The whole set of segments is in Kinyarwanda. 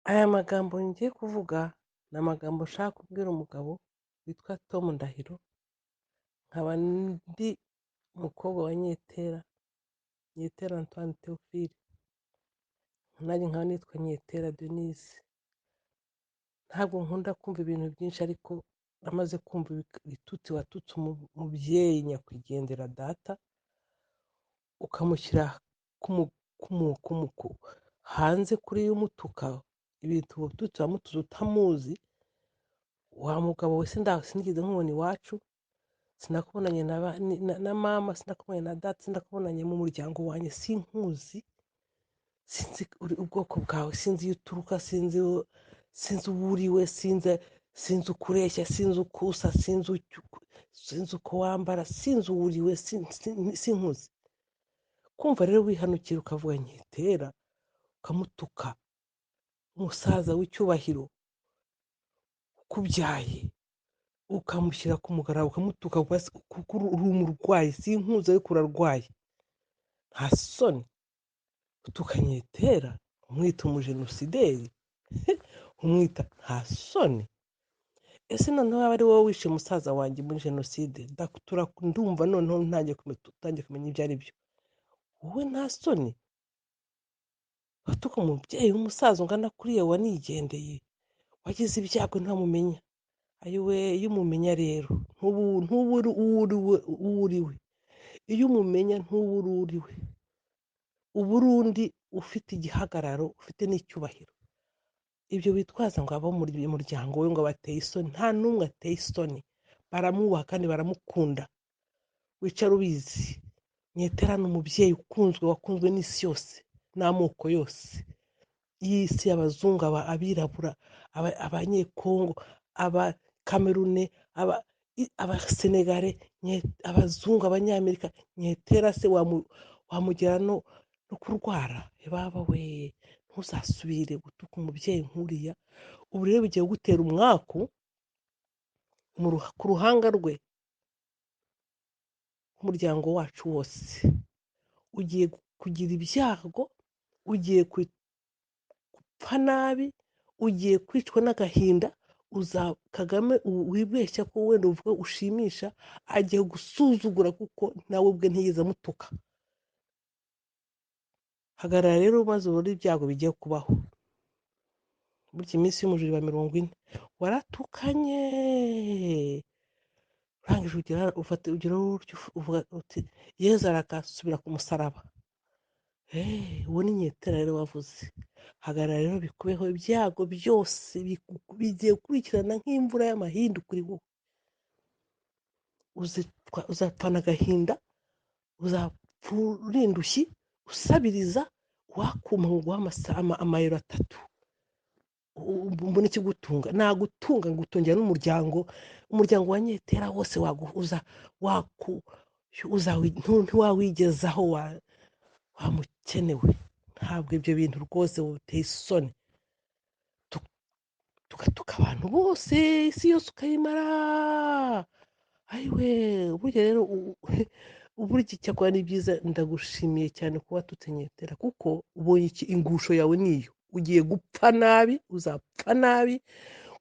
Aya magambo ngiye kuvuga ni amagambo nshaka kubwira umugabo witwa Tom Ndahiro, nkaba ndi umukobwa wa Nyetera, Nyetera Antoine Theophile, nanjye nkaba nitwa Nyetera Denise. Ntabwo nkunda kumva ibintu byinshi, ariko namaze kumva ibitutsi watutse umubyeyi nyakwigendera data, ukamushyira hanze kuri umutuka ibintu ututsi wamututse utamuzi. Wa mugabo we, sinigeze nkubona iwacu, sinakubonanye na mama, sinakubonanye na data, sinakubonanye mu muryango wanjye, sinkuzi, sinzi ubwoko bwawe, sinzi iyo uturuka, sinzi uwo uriwe, sinzi uko ureshya, sinzi uko usa, sinzi uko wambara, sinzi uwo uriwe, sinkuzi. Kumva rero wihanukira ukavuga Nyetera, ukamutuka, umusaza w'icyubahiro ukubyaye, ukamushyira ku mugaragaro, ukamutuka kuko uri umurwayi, sinkuzi ariko urarwaye, nta soni. Utuka Nyetera, umwita umujenosideri, umwita, nta soni. Ese noneho yaba ari wowe wishe musaza wanjye muri jenoside, ndumva noneho ntangiye kumenya ibyo ari byo. Wowe nta soni watuka umubyeyi w'umusaza ungana kuriya wanigendeye, wagize ibyago ntamumenya. Ayiwe, iyo umumenya rero ntubu uri uwo uri we. Iyo umumenya ntubu uri uri we, uba uri undi ufite igihagararo, ufite n'icyubahiro. Ibyo witwaza ngo abo mu muryango we ngo bateye isoni, nta n'umwe ateye isoni, baramwubaha kandi baramukunda. Wicara ubizi, Nyetera ni umubyeyi ukunzwe, wakunzwe n'isi yose n'amoko yose y'isi, abazungu, abirabura, abanyekongo, abakamerune, abasenegare, abazungu, abanyamerika. Nyetera se wamugera no kurwara? Baba we, ntuzasubire gutuka umubyeyi nk'uriya. Ubu rero bigiye gutera umwaku ku ruhanga rwe, umuryango wacu wose ugiye kugira ibyago, ugiye gupfa nabi, ugiye kwicwa n'agahinda. Kagame wibeshya ko wenda uvuga ushimisha, agiye gusuzugura kuko nawe ubwe ntiyigeze amutuka. Hagarara rero maze ubone ibyago bigiye kubaho. Burya iminsi y'umujura iba 40. Waratukanye, urangije ugira uvuga uti Yezu arakasubira ku musaraba. Uwo ni Nyetera rero wavuze. Hagarara rero bikubeho, ibyago byose bigiye gukurikirana nk'imvura y'amahindu kuri wowe. Uzapfana agahinda, uzapfa uri indushyi, usabiriza, wakuma ngo uguhe amayero 3 mbone ikigutunga. Nagutunga ngutungira n'umuryango, umuryango wa Nyetera wose ntiwawigezaho wamukenewe. Ntabwo ibyo bintu rwose buteye isoni. Tugatuka abantu bose, isi yose ukayimara. Ayiwe, burya rero uburyo icyakora ni byiza. Ndagushimiye cyane kuba watutse Nyetera, kuko ubonye ingusho yawe niyo. Ugiye gupfa nabi, uzapfa nabi.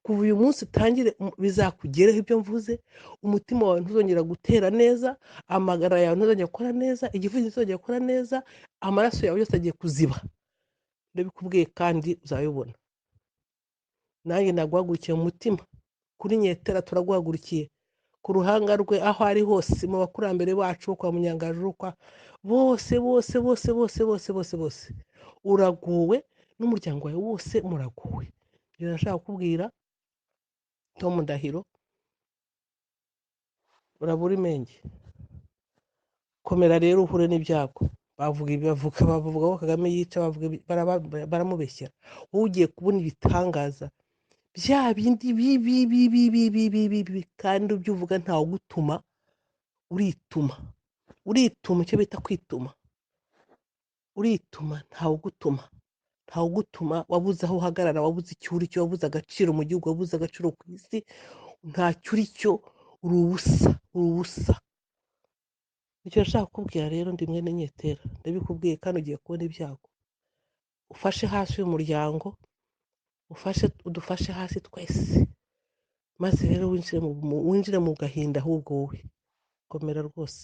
Kuva uyu munsi utangire, bizakugereho ibyo mvuze. Umutima wawe ntuzongera gutera neza, amagara yawe ntuzongera gukora neza, igifu ntizongera gukora neza, amaraso yawe yose agiye kuziba. Ndabikubwiye kandi uzabibona. Nanjye naguhagurukiye mu mutima kuri Nyetera, turaguhagurukiye ku ruhanga rwe aho ari hose, mu bakurambere bacu kwa Munyangaju, kwa bose bose bose bose bose bose bose. Uraguwe n'umuryango wawe wose, muraguwe. Ibyo nashaka kukubwira Tom Ndahiro, urabura imenge. Komera rero uhure n'ibyago. Bavuga ibi, bavuga ko Kagame yica, baramubeshyera. Wowe ugiye kubona ibitangaza bya bindi bibi bibi bibi bibi bibi, kandi ibyo uvuga ntawe ugutuma, urituma, urituma, icyo bita kwituma, urituma, ntawe ugutuma, ntawe ugutuma. Wabuze aho uhagarara, wabuze icyo uri cyo, wabuze agaciro mu gihugu, wabuze agaciro ku isi, ntacyo uri cyo, uri ubusa, uri ubusa. Icyo nshaka kukubwira rero, ndi mwene Nyetera, ndabikubwiye kandi ugiye kubona ibyago. Ufashe hasi uyu muryango. Ufashe udufashe hasi twese, maze rero winjire mu gahinda. Ahubwo wowe komera rwose.